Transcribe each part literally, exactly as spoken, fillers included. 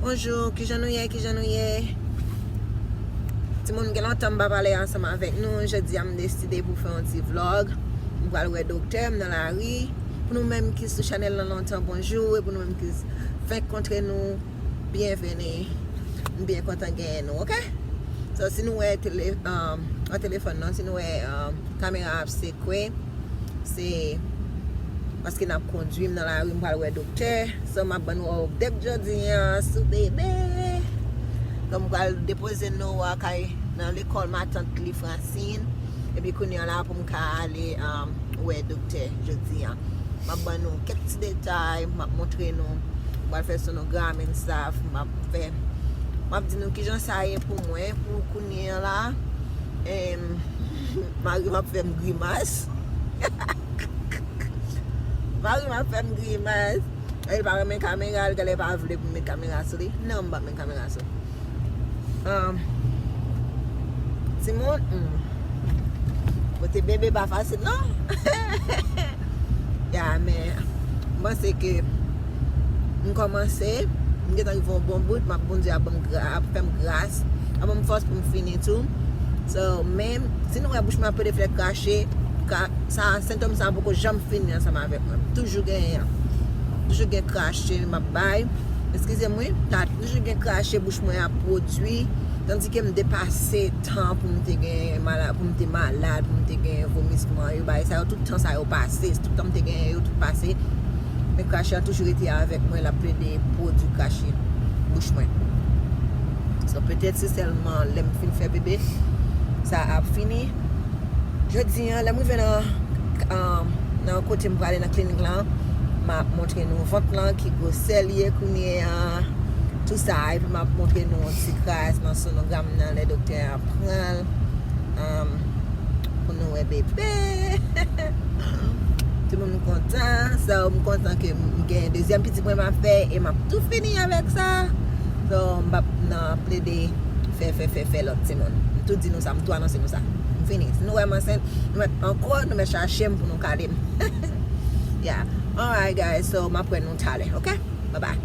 Bonjou, kijan nou ye, kijan nou ye? Timoun, gen lontan m pa pale ansanm avèk nou. Jodi a m deside pou fè yon ti vlog. M pral wè doktè, m nan lari. Pou nou menm ki sou chanèl lan lontan, bonjou. E pou nou menm ki fenk kontre nou, byenveni. M byen kontan genyen nou, oke? So, si nou wè tele, um, an telefòn nan, si nou wè, um, kamera ap sekwe, se paske n ap kondui, m nan lari, m pral wè doktè. So, m ap ban nou update jodi an sou bebe. So, m pral depoze Noah kay nan lekòl matant li, Francine. Epi kounye a la pou m ka ale, um, wè doktè jodi an. M ap ban nou kèk ti detay, m ap montre nou. M pral fè sonogram and stuff, m ap fè, m ap di nou kijan sa ye pou mwen, pou kounye a la. Em, mari m ap fè m grimas. Mari m ap fè m grimas. Li pa renmen kamera, li genlè pa vle pou m met kamera sou li. Non, m p ap met kamera sou li. Um, timoun, hmm. Pote bebe pa fasil, non. Ya, men m panse ke m kòmanse, m gentan rive yon bon bout, m ap, Bondye ap ban m gra-, ap fè m gras, ap ban m fòs pou m fini tou. So, men, si nou wè bouch mwen ap plede fè krache, ka, sa, sentòm sa poko janm fini ansanm avèk mwen. M toujou genyen. Toujou gen krache m ap bay. Eskize m, wi. Ta toujou gen krache bouch mwen ap pwodui. Tandike m depase tan pou m te gen mala-, pou m te malad, pou m te gen vomisman, yo bagay sa yo, tout tan sa yo pase. Tout tan m te genyen yo, tout pase. Men krache a toujou rete avèk mwen, l ap plede pwodui krache bouch mwen. So, petèt se sèlman lè m fin fè bebe, sa ap fini. Jodi an, lè m rive nan, um, nan kote m prale nan klinik lan, m ap montre nou vant lan, ki gwosè l ye kounye an, tou sa, epi m ap montre nou yon ti kras nan sonogram nan, lè doktè a pran l, um, pou nou wè bebe. Timoun, m kontan, so, m kontan ke m gen dezyèm pitit mwen m ap fè, e m ap tou fini avèk sa. So, m p ap nan plede fè, fè, fè, fè lòt timoun. M tou di nou sa, m tou anonse nou sa. M fini. Si nou wè m ansent, nou mèt ankò, nou mèt chache m pou nou kale m. Yeah. Alright, guys. So, m ap wè nou talè, oke? Bye bye.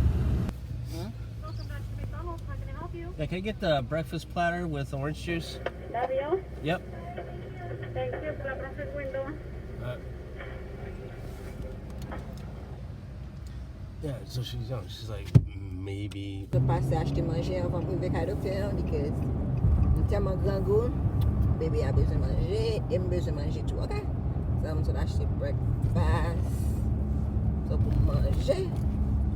Welcome back to McDonald's. How can I help you? Yeah, can I get the breakfast platter with orange juice? Daddy-o? Yep. Thank you. Pull up a window. Uh, Yeah, so she's young. She's like, maybe. Mwen pase achte manje anvan m rive kay doktè an, because m tèlman grangou, bebe a bezwen manje, e m bezwen manje tou, oke? So, m sot achte breakfast. So, pou m manje,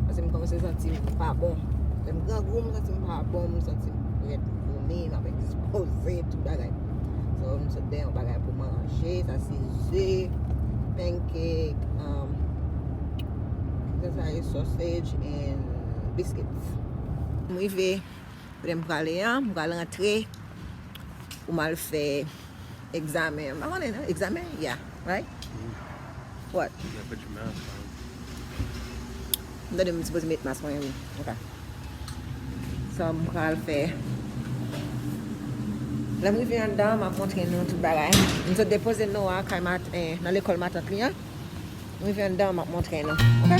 paske m kòmanse santi m pa bon. Lè m grangou, m santi m pa bon, m santi m prèt pou vomi, m ap endispoze, tout bagay. So, m sot dèyè yon bagay pou manje, sa se ze, pancake, um, Sa sa ye, sausage and biscuits. M rive kote m prale an, m pral rantre pou m al fè egzamen. M pa konnen non, egzamen? Yeah, right? What? Yeah, put your mask on. M tande m sipoze met mask mwen, wi. Ok. So, m pral fè. Lè m rive anndan, m ap montre nou tout bagay. M sot depoze Noah kay mat-, eh, nan lekòl matant li an. M rive anndan, m ap montre nou. Ok?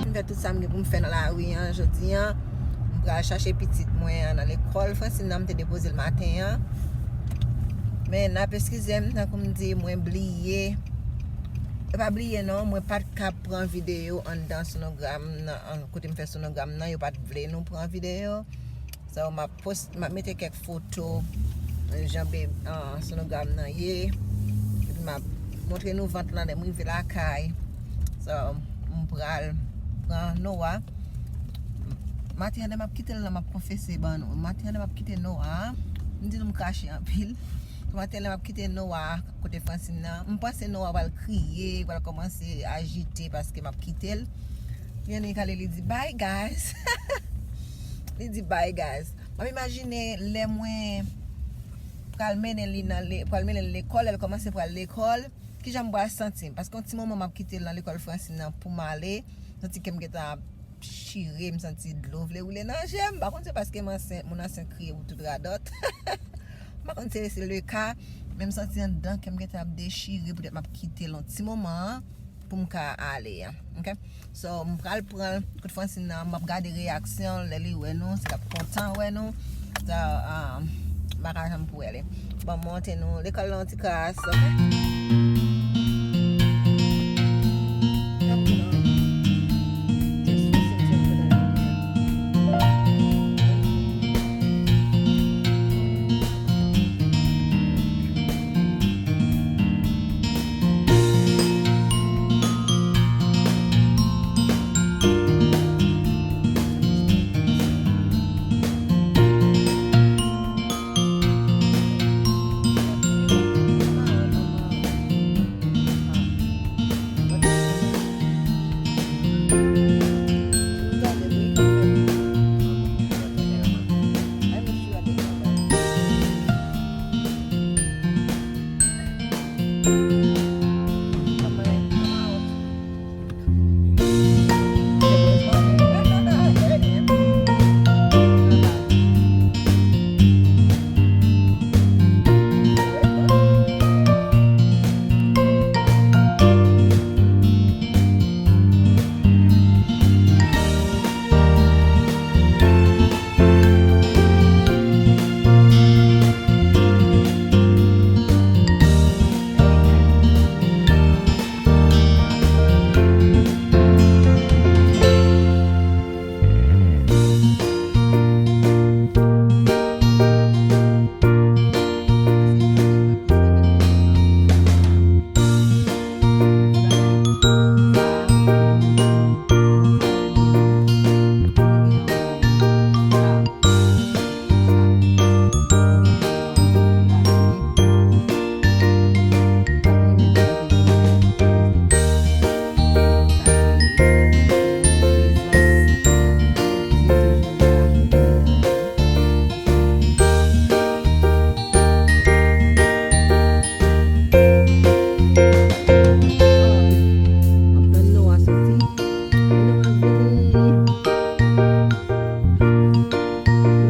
M fè tout sa m gen pou m fè nan lari an jodi an. M pral chache pitit mwen an nan lekòl. Francine nan m te depoze l maten an. Men n ap eskize m, tankou m di, mwen bliye. E pa bliye non, mwen pa t ka pran videyo anndan sonogram nan, an, kote m fè sonogram nan, yo pa t vle nou pran videyo. So, m ap post, m ap mete kèk foto jan be-, ah, sonogram nan ye. Epi m ap montre nou vant lan lè m rive lakay. So, m pral pran Noah. Maten an, lè m ap kite l la, m ap konfese ban nou. Maten an, lè m ap kite Noah, m di nou m krache anpil. Maten an, lè m ap kite Noah kote Francine nan, m panse Noah pral kriye, pral kòmanse ajite paske m ap kite l. Li annik ale, li di, "Bye, guys." Li di, "Bye, guys." M ap imajine lè mwen pral mennen li nan le-, pral mennen l lekòl, lè l kòmanse pral lekòl, kijan m pral santi m? Paske yon ti moman m ap kite l nan lekòl Francine nan pou m ale, m santi kè m gentan ap chire, m santi dlo vle woule nan je m. M pa konn se paske m ansent, moun ansent kriye pou tout radòt. M pa konn se se le ka, men m santi anndan kè m gentan ap dechire, poutèt m ap kite l yon ti moman an pou m ka ale an. Ok? So, m pral pran l kot Francine nan, m ap gade reyaksyon l lè li wè nou, si l ap kontan wè nou. So, um, m pa ka janm pou wè li. Bon, m montre nou lekòl la yon ti kras, ok?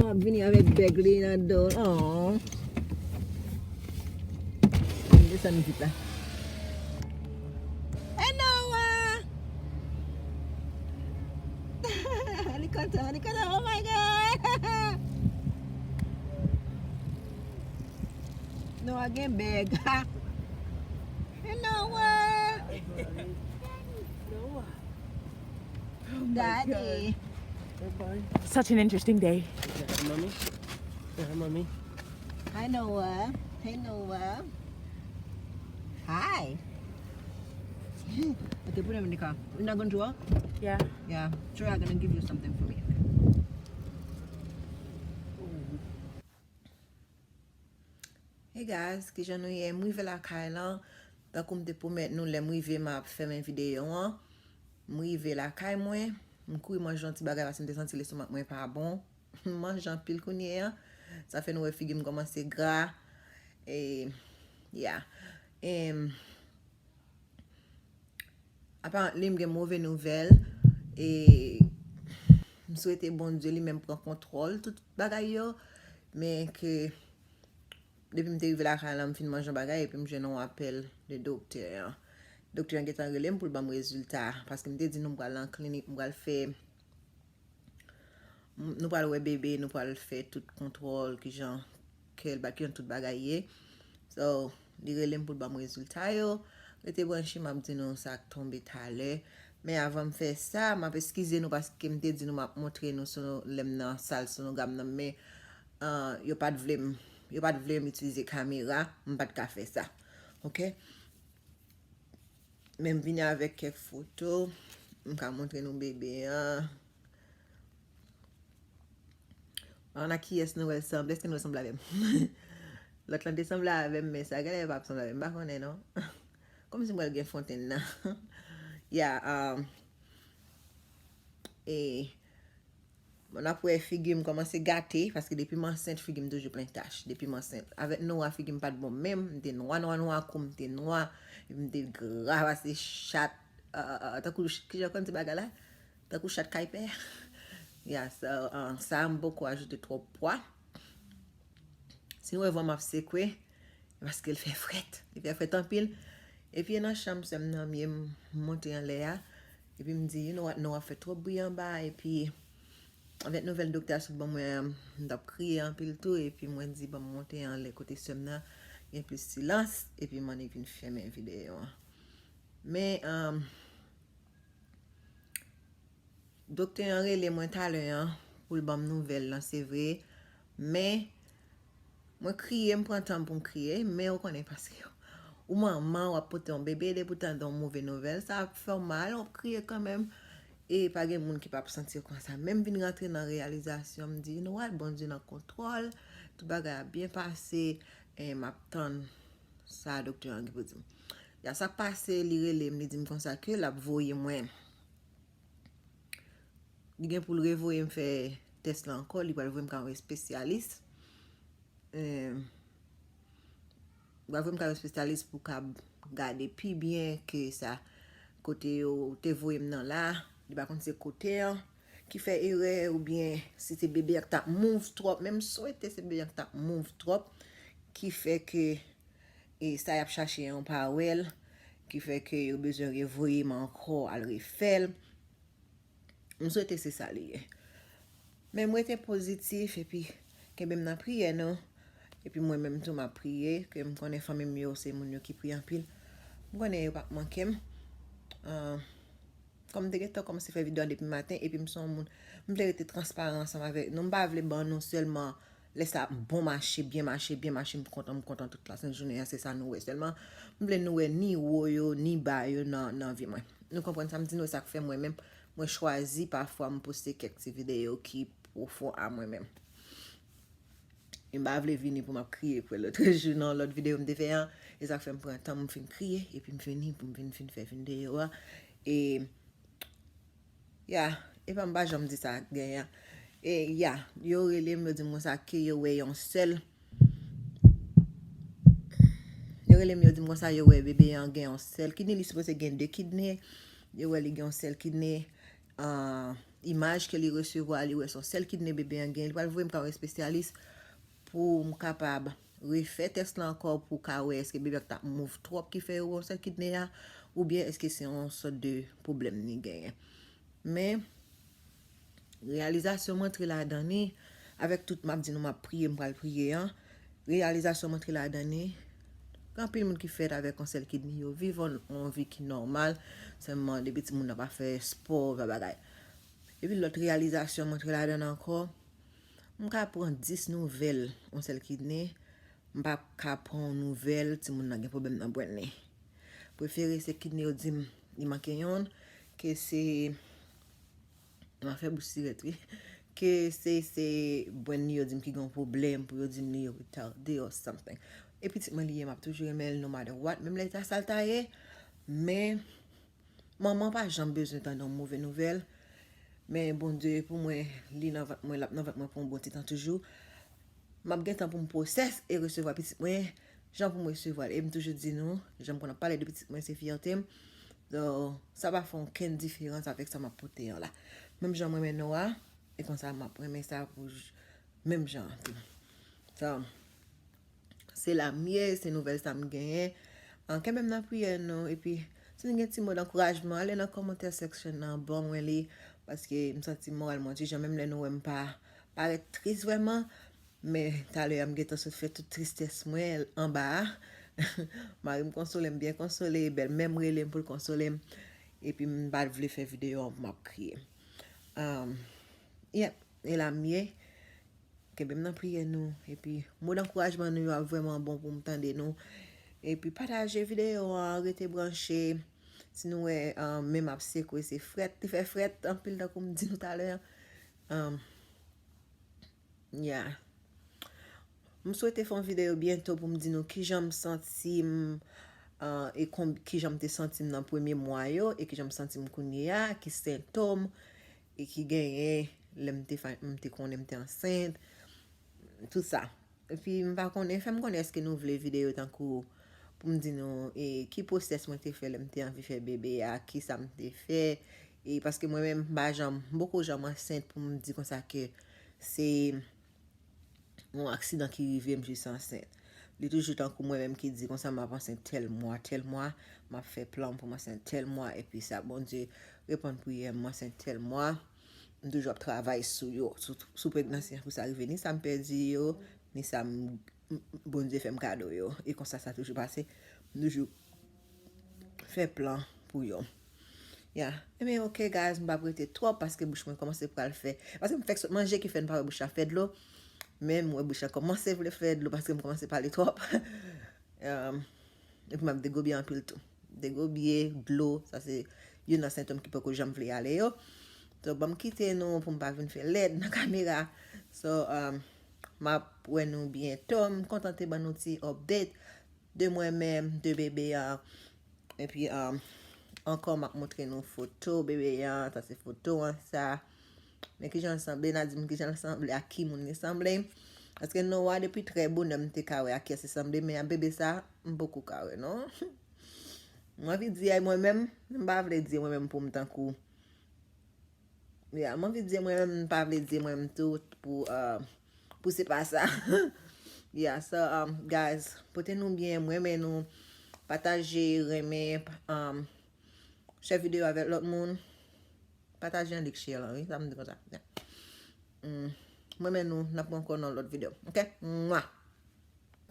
Ap vini avèk bèg li nan do l. Oh. Desann vit la. Hey, Noah! Li kontan, li kontan. Oh my God! Noah gen bèg. Hey, Noah! Noah! Daddy. Such an interesting day. Mommy. Say hi, Mommy. Hi, Noah. Hey, Noah. Hi. Okay, put him in the car. You're not going to work? Yeah. Yeah. Troy, I'm gonna give you something for me. Hey guys, kijan nou ye? M rive lakay lan. Tankou m te pwomèt nou, lè m rive, m ap fèmen videyo an. M rive lakay mwen. M kouri manje yon ti bagay paske m te santi lestomak mwen pa bon. M manje anpil kounye a. Sa fè nou wè figi m kòmanse gra. E, yeah. Em, Apparently, m gen move nouvèl. E m swete Bondye li menm pran kontwòl tout bagay yo. Men ke depi m te rive lakay lan, m fin manje yon bagay epi m jwenn yon apèl de doktè an. Doktè an gentan rele m pou l ban m rezilta. Paske m te di nou m pral nan klinik, m pral fè M-, nou pral wè bebe, nou pral fè tout kontwòl, kijan kè l bat, kijan tout bagay ye. So, li rele m pou l ban m rezilta yo. Rete branche, m ap di nou sa k tonbe talè. Men avan m fè sa, m ap eskize nou paske m te di nou m ap montre nou sou, lè m nan sal sonogam nan, men, ah, yo pa t vle m, yo pa t vle m itilize kamera, m pa t ka fè sa. Ok? Men m vini avèk kèk foto. M ka montre nou bebe an. An a kiyès nou wè l sanble? Èske nou wè l sanble avè m? Lòt lan te sanble avè m, men sa genlè pa ap sanble avè m. M pa konnen non. Kòmsi m pral gen fontenn nan. Ya, um, e, bon, n ap wè figi m kòmanse gate, paske depi m ansent, figi m toujou plen tach. Depi m ansent. Avèk Noah, figi m pa t bon menm. M te nwa, nwa, nwa, kou m te nwa. Epi m te gra pase chat. Uh, uh, uh, tankou, kijan yo konn di bagay la? Tankou chat kay pè. Ya, sa, uh, sa, m poko ajoute twòp pwa. Si nou wè van m ap sekwe, e paske l fè frèt. Li fè frèt anpil. Epi e nan chanm sè m nan m ye, m monte anlè a. Epi m di, you know what, non, ap fè twòp bri anba. Epi avèk nouvèl doktè a sot ban mwen an, m t ap kriye anpil tou. Epi mwen di, ban m monte anlè kote sè m nan, gen plis silans. Epi m annik vin fèmen videyo an. Men, um, Doktè an rele mwen talè an pou l ban m nouvèl lan, se vre. Men, mwen kriye, m pran tan m pou m kriye, men ou konnen paske ou manman, w ap pote yon bebe, depi w tande yon move nouvèl, sa ap fè w mal, w ap kriye kanmenm. E pa gen moun ki p ap santi yo konsa. Men m vin rantre nan reyalizasyon, m di, you know what, Bondye nan kontwòl, tout bagay ap byen pase, e m ap tann sa doktè an gen pou di m. Ya sa k pase, li rele m, li di m konsa ke l ap voye mwen. Li gen pou l revoye m fè tès la ankò, li pral voye m ka yon espesyalis. Em, li pral voye m ka yon espesyalis pou ka gade pi byen ke sa kote yo te voye m nan la, li pa konn se kote an ki fè erè oubyen si se bebe an k t ap move twòp, men m swete se bebe an k t ap move twòp ki fè ke e sa y ap chache an pa wè l, ki fè ke yo bezwen revoye m ankò al refè l. M swete se sa li ye. Men m rete pozitif epi kenbe m nan priyè nou. Epi mwen menm tou m ap priye, ke m konnen fanmi m yo se moun yo ki priye anpil. M konnen yo p ap manke m. Ah, kòm m te gentan kòmanse fè videyo a depi maten, epi m se yon moun, m vle rete transparan ansanm avèk nou. M pa vle ban nou sèlman lè sa bon mache, byen mache, byen mache, m kontan, m kontan tout lasent jounen an, se sa nou wè sèlman. M vle nou wè ni wo yo, ni ba yo nan, nan vi mwen. Nou konprann sa m di nou, e sa k fè mwen menm, mwen chwazi pafwa m poste kèk ti videyo ki pwofon a mwen menm. E m pa vle vini pou m ap kriye kwè lòt jou nan lòt videyo m te fè an. E sa k fè m pran tan m fin kriye, epi m vini pou m vin fin fè videyo a. E Ya, e pa m pa janm di sa genyen. E ya, yo rele m, yo di m konsa ke yo wè yon sèl. Yo rele m, yo di m konsa yo wè bebe an gen yon sèl kidney, li sipoze gen de kidney. Yo wè li gen yon sèl kidney. Ah, imaj ke li resevwa, li wè se yon sèl kidney bebe an gen. Li pral voye m ka yon espesyalis pou m kapab refè tès la ankò pou ka wè èske bebe a t ap move twòp ki fè yo wè yon sèl kidney a, oubyen èske se yon sòt de pwoblèm li genyen. Men, reyalizasyon m antre ladan li, avèk tout m ap di nou m ap priye, m pral priye an, reyalizasyon m antre ladan li, gen anpil moun ki fèt avèk yon sèl kidney, yo viv yon, yon vi ki nòmal, sèlman depi timoun nan pa fè espò, pa bagay. Epi lòt reyalizasyon m antre ladan ankò, m ka pran dis nouvèl yon sèl kidney, m p ap ka pran yon nouvèl timoun nan gen pwoblèm nan bwèn li. Prefere se kidney yo di m li manke yonn, ke se, m ap fè bouch sirèt wi, ke se, se bwèn li yo di m ki gen yon pwoblèm, pou yo di m li retade or something. E pitit mwen li ye, m ap toujou renmen l no matter what, menm lè ta sa l ta ye, men manman pa janm bezwen tande yon move nouvèl. Men Bondye pou mwen, li nan vant mwen, l ap nan vant mwen pou yon bon ti tan toujou. M ap gen tan pou m pwosès e resevwa pitit mwen, jan pou m resevwa l. E m toujou di nou, jan m konn ap pale de pitit mwen, se fyète m. So, sa pa fè okenn diferans avèk sa m ap pote an la. Menm jan m renmen Noah, e konsa m ap renmen sa pou j-, menm jan an tou. So, se la m ye, se nouvèl sa m genyen. An, kenbe m nan priyè nou, epi si nou gen ti mo dankourajman, ale nan kòmantè section nan, ban mwen li, paske m santi moral mwen ti jan, menm lè nou wè m pa parèt tris vrèman, men talè a m gentan sot fè tout tristès mwen anba a. Mari m konsole m, byen konsole, bèlmè m rele m pou l konsole m, epi m pa t vle fè videyo an pou m ap kriye. Um, yep, e la m ye. Kenbe m nan priyè nou. Epi, mo dankourajman nou yo ap vrèman bon pou m tande nou. Epi, pataje videyo an, rete branche. Si nou wè, ah, men m ap sekwe, se frèt. Li fè frèt anpil tankou m di nou talè an. Ah, Yeah. M swete fè yon videyo byento pou m di nou kijan m santi m, ah, e konb-, kijan m te santi m nan premye mwa yo, e kijan m santi m kounye a, ki sentòm, e ki genyen lè m te fa-, m te konnen m te ansent, tout sa. Epi m pa konnen, fè m konnen èske nou vle videyo tankou pou m di nou, e, ki pwosès mwen te fè lè m te anvi fè bebe a, ki sa m te fè. E paske mwen menm, m pa janm, m poko janm ansent pou m di konsa ke se yon aksidan ki rive m jis ansent. Li toujou tankou mwen menm ki di konsa m ap ansent tèl mwa, tèl mwa, m ap fè plan pou m ansent tèl mwa, epi sa Bondye reponn priyè m, m ansent tèl mwa. M toujou ap travay sou yo, sou, sou pregnansi an pou sa rive. Ni sa m pèdi yo, ni sa m, m, Bondye fè m kado yo. E konsa sa toujou pase. M toujou fè plan pou yo. Ya. Ebyen, ok, guys, m p ap rete twòp paske bouch mwen kòmanse pral fè. Paske m fèk sot manje ki fè n pa wè bouch la fè dlo. Men m wè bouch la kòmanse vle fè dlo paske m kòmanse pale twòp. Um, epi m ap degobye anpil tou. Degobye, dlo, sa se youn nan sentòm ki poko janm vle ale yo. So, ban m kite nou pou m pa vin fè lèd nan kamera. So, um, m ap wè nou byento. M kontan te ban nou ti update de mwen menm, de bebe a. Epi, um, ankò, m ap montre nou foto bebe a. Sa se foto an, sa. Men kijan l sanble, n a di m kijan l sanble, ak ki moun li sanble. Paske Noah, depi trè bonè, m te ka wè ak kiyès li sanble, men a bebe sa, m poko ka wè, non. M anvi di, ay, mwen menm, m pa vle di mwen menm pou m tankou. Ya, m anvi di mwen menm, m pa vle di mwen menm tou pou, uh, pou se pa sa. Ya, so, um, guys, pote nou byen, m renmen nou, pataje, renmen, um, share videyo avèk lòt moun. Pataje an lik share lan, wi, sa m di konsa. Ya. Mm. Mwen menm nou, n ap wè ankò nan lòt videyo. Ok? Mwa.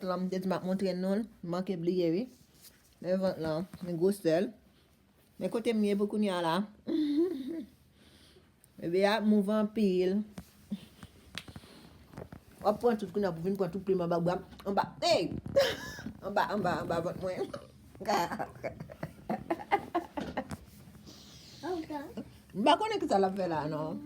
Lan m te di m ap montre nou l, m manke bliye, wi. Men vant lan, men gwosè l. Men kote m ye pou kounye a la. Bebe a ap move anpil. W ap pran tout kounye a pou vin pran tout plim anba bra m. Anba, hey! Anba, anba, anba vant mwen. M pa konnen kisa l ap fè la, non.